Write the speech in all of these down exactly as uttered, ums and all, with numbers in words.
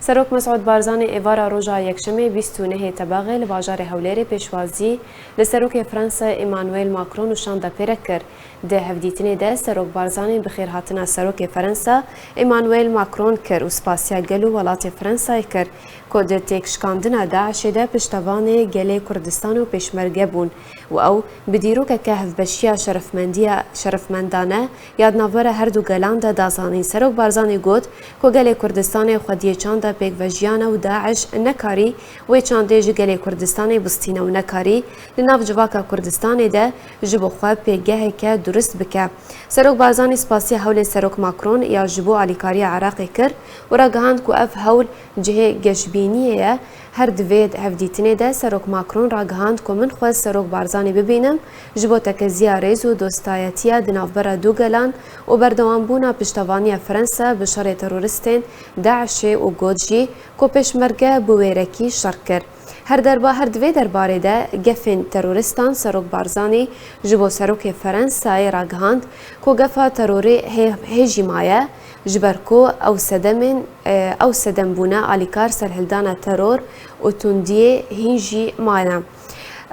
Serok Mesûd Barzanî êvara roja Yekşemê bîst û nehê Tebaxê li bajarê Hewlêrê pêşwazî li Serokê Fransa Emmanuel Macron û şanda pêre kir. Di hevdîtinê de Serok Barzanî bi xêrhatina Serokê Fransa Emmanuel Macron kir û spasiya gel û welatê Fransayê kir ku di têkşikandina DAIŞê de piştevanê gelê Kurdistan û pêşmerge bûn û ew bi dîrokeke hevbeşiya şerefmendiya, şerefmendane ya di navbera her du gelan de da zanîn. Serok Barzanî got ku gelê Kurdistanê xwediyê çanda pêkvejiyane û DAIŞ nekarî wê çandê ji gelê Kurdistanê bistîne û nekarî li nav civaka Kurdistanê de ji bo xwe pêgeheke durist bike. Serok Barzanî spasiya hewlên Serok Macron ya ji bo alîkariya Iraqê kir û ragihand ku ev hewl cihê geşbîniyê ye. Her di vê hevdîtinê de Serok Macron ragihand ku min xwest Serok Barzanî bibînim ji bo tekeziya rêz û dostayetiya di navbera du gelan û berdewambûna piştevaniya Fransa bi şerê teroristên DAIŞê û got jî ku pêşmerge bi wêrekî şer kir. Her derba, her di vê derbarê de gefên teroristan Serok Barzanî ji bo Serokê Fransayê ragihand ku gefa terorê hê, hê jî maye, ji ber ku ew sedemên, e, ew sedem bûne alîkar serhildana teror û tundiyê hîn jî maye.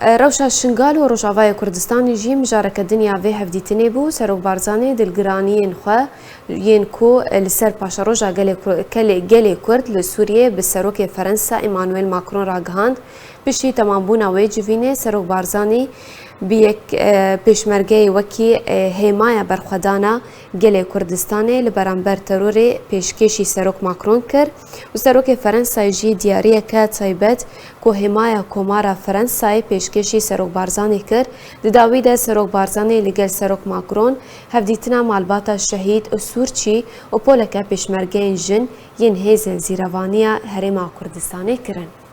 E, rewşa Şingal û Rojavayê Kurdistanê jî mijareke din ya vê hevdîtinê bû. Serok Barzanî dilgiraniyên xwe yên ku li ser paşeroja gelê Ku-, kelê-, gelê Kurd li Sûriyê bi Serokê Fransa Emmanuel Macron ragihand. Piştî temambûna wê civînê Serok Barzanî bi yek, e, pêşmergeyê wekî, e, hêmaya berxwedana gelê Kurdistanê li beramber terorê pêşkêşî Serok Macron kir û Serokê Fransayê jî diyariyeke taybet ku hêmaya Komara Fransayê pêşkêşî Serok Barzanî kir. Di dawî de Serok Barzanî li gel Serok Macron hevdîtina malbata şehîd û Sûrçî û poleke pêşmergeyên jin yên Hêzên Zîrevaniya Herêma Kurdistanê kirin.